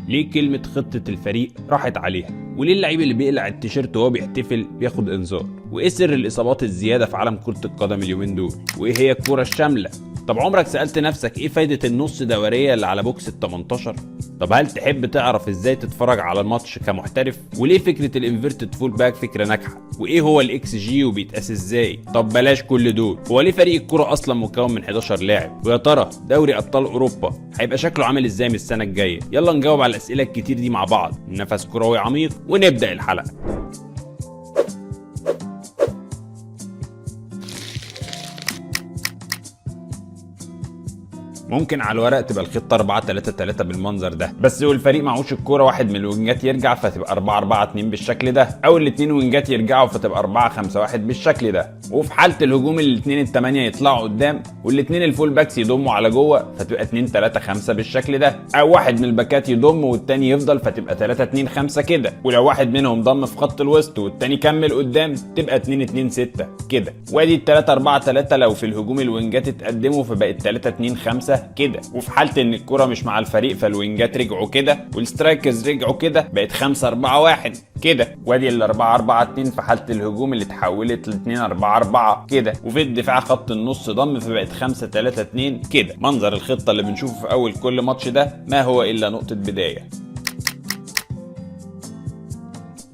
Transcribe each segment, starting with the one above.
ليه كلمة خطة الفريق راحت عليها؟ وليه اللعيب اللي بيقلع التيشيرت وهو بيحتفل بياخد انذار؟ وايه سر الاصابات الزيادة في عالم كرة القدم اليومين دول؟ وايه هي الكرة الشاملة؟ طب عمرك سألت نفسك ايه فايدة النص دورية اللي على box ال 18؟ طب هل تحب تعرف ازاي تتفرج على الماتش كمحترف؟ وليه فكرة ال inverted full back فكرة ناجحة؟ وايه هو ال xG وبيتقاس ازاي؟ طب بلاش كل دول، هو ليه فريق الكرة اصلا مكون من 11 لاعب؟ ويا ترى دوري ابطال اوروبا هيبقى شكله عامل ازاي من السنة الجاية؟ يلا نجاوب على الاسئلة الكتير دي مع بعض. نفس كروي عميق ونبدأ الحلقة. ممكن على الورق تبقى الخطة 4-3-3 بالمنظر ده، بس والفريق معهوش الكورة واحد من الوينجات يرجع فتبقى 4-4-2 بالشكل ده، او الاثنين وينجات يرجعوا فتبقى 4-5-1 بالشكل ده. وفي حاله الهجوم الاثنين الثمانية يطلعوا قدام والاثنين ال full backs يضموا على جوه فتبقى 2-3-5 بالشكل ده، او واحد من الباكات يضم والثاني يفضل فتبقى 3-2-5 كده، ولو واحد منهم ضم في خط الوسط والثاني كمل قدام تبقى 2-2-6 كده. وادي 3-4-3 لو في الهجوم الوينجات اتقدموا فبقت 3-2-5 كده، وفي حاله ان الكره مش مع الفريق فالوينجات رجعوا كده وال strikers رجعوا كده بقت 5-4-1 كده. وادي ال 4-4-2 في حاله الهجوم اللي اتحولت ل 2-4-4 كده، وفي الدفاع خط النص ضم فبقت 5-3-2 كده. منظر الخطة اللي بنشوفه في اول كل ماتش ده ما هو الا نقطة بداية.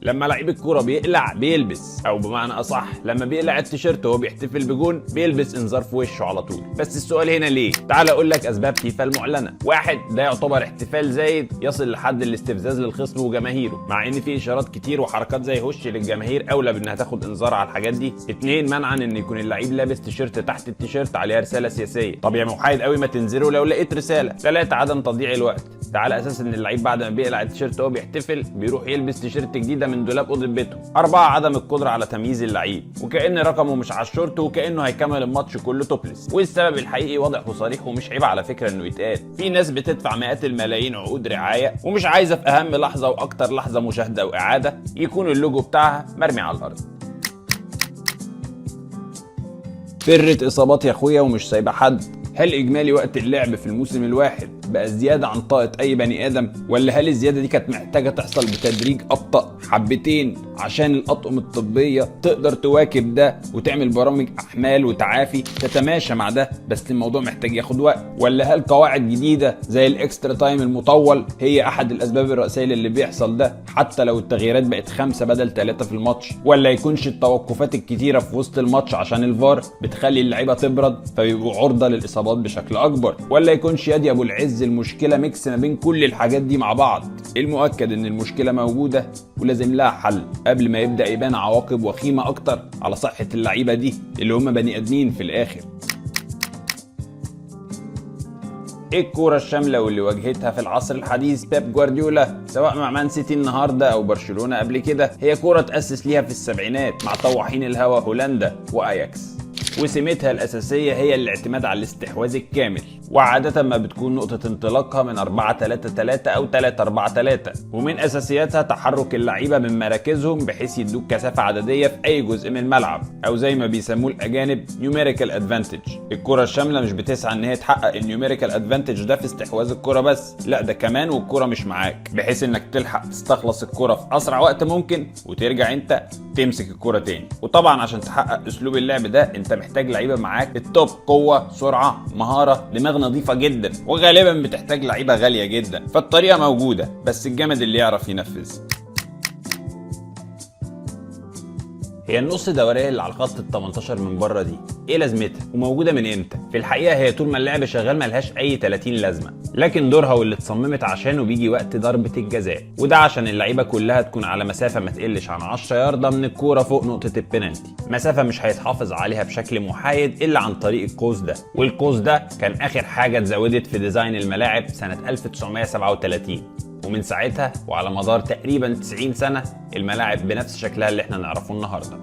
لما لعيب الكورة بيقلع بيلبس، او بمعنى اصح لما بيقلع التيشيرت وهو بيحتفل بجون بيلبس انذار في وشه على طول. بس السؤال هنا ليه؟ تعال اقول لك اسباب فيفا المعلنة. واحد، ده يعتبر احتفال زايد يصل لحد الاستفزاز للخصم وجماهيره، مع ان في اشارات كتير وحركات زي هش للجماهير اولى بانها تاخد انذار على الحاجات دي. اتنين، منعا ان يكون اللعيب لابس تيشيرت تحت التيشيرت عليها رسالة سياسية، طب يا محايد قوي ما تنزله لو لقيت رسالة. ثلاثة، عدم تضييع الوقت، ده على اساس ان اللعيب بعد ما بيقلع التيشيرت وهو بيحتفل بيروح يلبس تيشيرت جديدة من دولاب اوضة بيته. أربعة، عدم القدرة على تمييز اللعيب، وكأن رقمه مش على الشورت وكأنه هيكمل الماتش كله topless. والسبب الحقيقي واضح وصريح ومش عيب على فكرة انه يتقال، في ناس بتدفع مئات الملايين عقود رعاية ومش عايزه في اهم لحظة واكتر لحظة مشاهده واعاده يكون اللوجو بتاعها مرمي على الارض. فرة اصابات يا اخويا ومش سايبه حد. هل اجمالي وقت اللعب في الموسم الواحد بقى زيادة عن طاقة اي بني ادم، ولا هل الزيادة دي كانت محتاجه تحصل بتدريج ابطا حبتين عشان الاطقم الطبية تقدر تواكب ده وتعمل برامج احمال وتعافي تتماشى مع ده؟ بس الموضوع محتاج ياخد وقت. ولا هل قواعد جديدة زي ال extra time المطول هي احد الاسباب الرئيسية للي بيحصل ده، حتى لو التغييرات بقت 5 بدل 3 في الماتش؟ ولا يكونش التوقفات الكتيرة في وسط الماتش عشان الفار بتخلي اللعيبة تبرد فبيبقوا عرضه للاصابات بشكل اكبر؟ ولا يكونش يا ابو العز المشكلة mix ما بين كل الحاجات دي مع بعض؟ المؤكد ان المشكلة موجودة ولازم لها حل قبل ما يبدا يبان عواقب وخيمة اكتر على صحة اللعيبة دي اللي هم بني ادمين في الاخر. ايه الكورة الشاملة واللي واجهتها في العصر الحديث بيب جوارديولا سواء مع مان سيتي النهارده او برشلونة قبل كده، هي كورة تاسس ليها في السبعينات مع طواحين الهوا هولندا واياكس، وسمتها الأساسية هي الاعتماد على الاستحواذ الكامل، وعادة ما بتكون نقطة انطلاقها من 4-3-3 أو 3-4-3، ومن أساسياتها تحرك اللعيبة من مراكزهم بحيث يدوك كثافة عددية في أي جزء من الملعب، أو زي ما بيسموه الأجانب numerical advantage. الكرة الشاملة مش بتسعى إن هي تحقق ال numerical advantage ده في استحواذ الكرة بس، لا ده كمان والكرة مش معاك، بحيث إنك تلحق تستخلص الكرة في أسرع وقت ممكن وترجع أنت تمسك الكرة تاني. وطبعا عشان تحقق أسلوب اللعب ده أنت محتاج لعيبة معاك ال top، قوة، سرعة، مهارة، دماغ نظيفة جدا، وغالبا بتحتاج لعيبة غالية جدا. فالطريقه موجودة بس الجامد اللي يعرف ينفذ. هي النص دورية اللي على الخط ال 18 من بره دي ايه لازمتها وموجودة من امتى؟ في الحقيقة هي طول ما اللعب شغال ملهاش اي 30 لازمه، لكن دورها واللي اتصممت عشانه بيجي وقت ضربه الجزاء، وده عشان اللعيبة كلها تكون على مسافة ما تقلش عن 10 ياردة من الكورة فوق نقطة البينالتي، مسافة مش هيتحافظ عليها بشكل محايد الا عن طريق القوس ده، والقوس ده كان اخر حاجة اتزودت في design الملاعب سنة 1937، ومن ساعتها وعلى مدار تقريبا 90 سنة الملاعب بنفس شكلها اللي احنا نعرفه النهارده.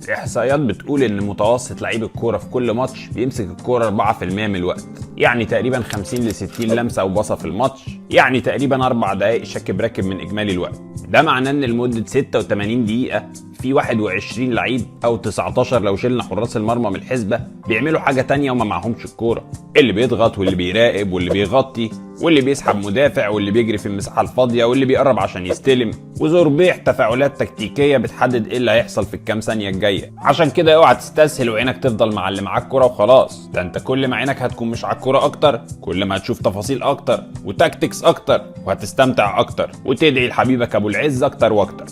الاحصائيات بتقول ان متوسط لعيب الكورة في كل ماتش بيمسك الكورة 4% من الوقت، يعني تقريبا 50 ل 60 لمسه او باصة في الماتش، يعني تقريبا 4 دقائق شاكب راكب من اجمالي الوقت. ده معناه ان لمدة 86 دقيقة في 21 لعيب او 19 لو شلنا حراس المرمى من الحسبة بيعملوا حاجة تانية وما معهمش الكوره. اللي بيضغط واللي بيراقب واللي بيغطي واللي بيسحب مدافع واللي بيجري في المساحة الفاضيه واللي بيقرب عشان يستلم، وزربيح تفاعلات تكتيكية بتحدد ايه اللي هيحصل في الكام ثانية الجايه. عشان كده اوعى تستسهل وعينك تفضل مع اللي معاك كورة وخلاص. ده انت كل ما عينك هتكون مش على الكورة اكتر، كل ما هتشوف تفاصيل اكتر و tactics اكتر، وهتستمتع اكتر وتدعي لحبيبك ابو العز اكتر واكتر.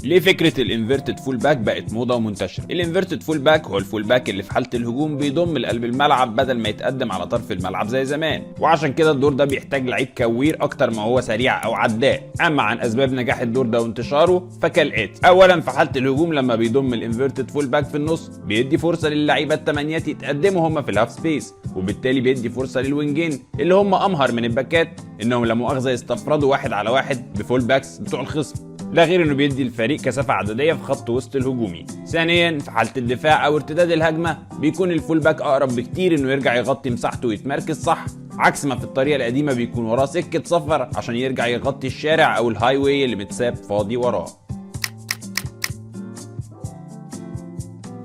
ليه فكرة ال inverted full back بقت موضة ومنتشره؟ ال inverted full back هو ال full back اللي في حاله الهجوم بيضم لقلب الملعب بدل ما يتقدم على طرف الملعب زي زمان، وعشان كده الدور ده بيحتاج لعيب كوير اكتر ما هو سريع او عداء. اما عن اسباب نجاح الدور ده وانتشاره فكالاتي: اولا، في حاله الهجوم لما بيضم ال inverted full back في النص بيدي فرصة للعيبة الثمانيات يتقدموا هم في ال half space، وبالتالي بيدي فرصة للوينجين اللي هم امهر من الباكات انهم لا مؤاخذة يستفردوا واحد على واحد ب full backs بتوع الخصم. ده غير انه بيدي الفريق كثافة عددية في خط وسط الهجومي. ثانيا، في حاله الدفاع او ارتداد الهجمة بيكون ال full back اقرب بكتير انه يرجع يغطي مساحته ويتمركز صح، عكس ما في الطريقة القديمة بيكون وراه سكة سفر عشان يرجع يغطي الشارع او ال highway اللي متساب فاضي وراه.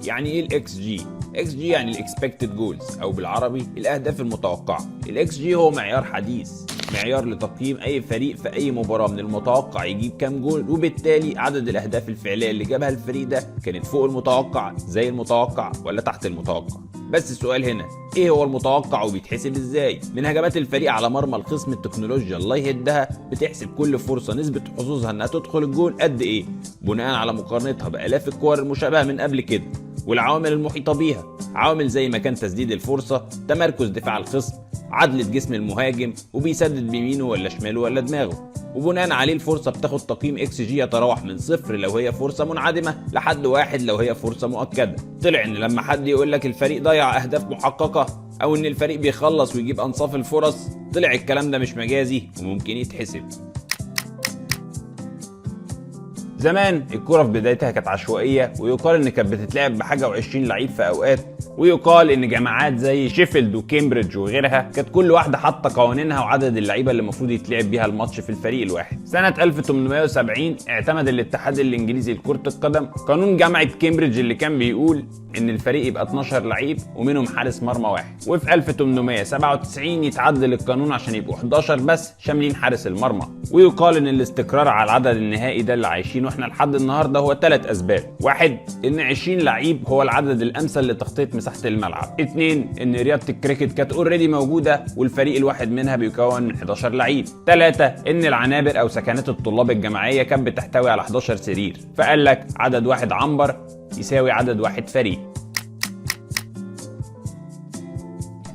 يعني ايه ال xG؟ xG يعني ال expected goals، او بالعربي الاهداف المتوقعة. ال xG هو معيار حديث، معيار لتقييم اي فريق في اي مباراة من المتوقع يجيب كام جول، وبالتالي عدد الاهداف الفعلية اللي جابها الفريق ده كانت فوق المتوقع، زي المتوقع، ولا تحت المتوقع. بس السؤال هنا، ايه هو المتوقع وبيتحسب ازاي؟ من هجمات الفريق على مرمى الخصم، التكنولوجيا الله يهدها بتحسب كل فرصة نسبه حظوظها انها تدخل الجول قد ايه، بناء على مقارنتها بالاف الكور المشابهة من قبل كده والعوامل المحيطة بيها. عوامل زي مكان تسديد الفرصة، تمركز دفاع الخصم، عدلة جسم المهاجم، وبيسدد بيمينه ولا شماله ولا دماغه. وبناء عليه الفرصة بتاخد تقييم xG يتراوح من 0 لو هي فرصة منعدمة لحد 1 لو هي فرصة مؤكدة. طلع ان لما حد يقول لك الفريق ضيع اهداف محققة او ان الفريق بيخلص ويجيب انصاف الفرص، طلع الكلام ده مش مجازي وممكن يتحسب. زمان الكرة في بدايتها كانت عشوائية، ويقال ان كانت بتتلعب بحاجة و20 لعيب في اوقات، ويقال ان جامعات زي شيفيلد وكامبريدج وغيرها كانت كل واحدة حاطة قوانينها وعدد اللعيبة اللي المفروض يتلعب بيها الماتش في الفريق الواحد. سنة 1870 اعتمد الاتحاد الانجليزي لكرة القدم قانون جامعة كامبريدج اللي كان بيقول ان الفريق يبقى 12 لعيب ومنهم حارس مرمى واحد. وفي 1897 يتعدل القانون عشان يبقوا 11 بس شاملين حارس المرمى. ويقال ان الاستقرار على العدد النهائي ده اللي عايشينه احنا لحد النهارده هو 3 اسباب: واحد، ان 20 لعيب هو العدد الامثل لتغطيه مساحة الملعب. 2، ان رياضة الكريكت كانت already موجودة والفريق الواحد منها بيكون من 11 لعيب. 3، ان العنابر او سكنات الطلاب الجامعية كانت بتحتوي على 11 سرير، فقال لك عدد واحد عنبر يساوي عدد واحد فريق.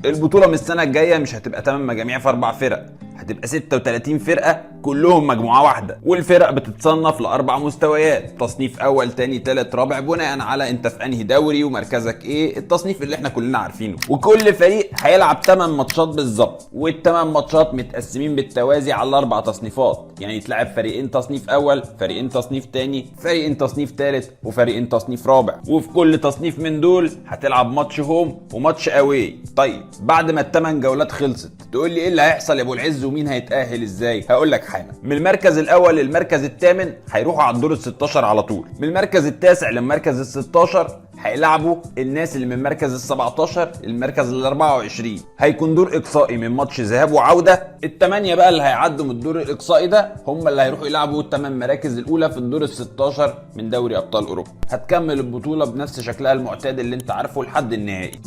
البطولة من السنة الجاية مش هتبقى 8 مجاميع في 4 فرق، هتبقى 36 فرقة كلهم مجموعة واحدة، والفرق بتتصنف لأربع مستويات: تصنيف أول، تاني، تالت، رابع، بناء على أنت في أنهي دوري ومركزك إيه، التصنيف اللي احنا كلنا عارفينه. وكل فريق هيلعب 8 ماتشات بالظبط، والثمان ماتشات متقسمين بالتوازي على الأربع تصنيفات، يعني يتلعب فريقين تصنيف أول، فريقين تصنيف تاني، فريقين تصنيف تالت، وفريقين تصنيف رابع، وفي كل تصنيف من دول هتلعب ماتش home وماتش away. طيب بعد ما الثمان جولات خلصت تقول لي ايه اللي هيحصل يا ابو العز ومين هيتأهل ازاي؟ هقول لك حالا. من المركز الاول للمركز الثامن هيروحوا على الدور ال 16 على طول. من المركز التاسع للمركز ال 16 هيلعبوا الناس اللي من مركز ال 17 للمركز ال 24، هيكون دور اقصائي من ماتش ذهاب وعوده. الثمانية بقى اللي هيعدوا من الدور الاقصائي ده هم اللي هيروحوا يلعبوا الثمان مراكز الاولى في الدور ال 16 من دوري ابطال اوروبا. هتكمل البطولة بنفس شكلها المعتاد اللي انت عارفه لحد النهائي.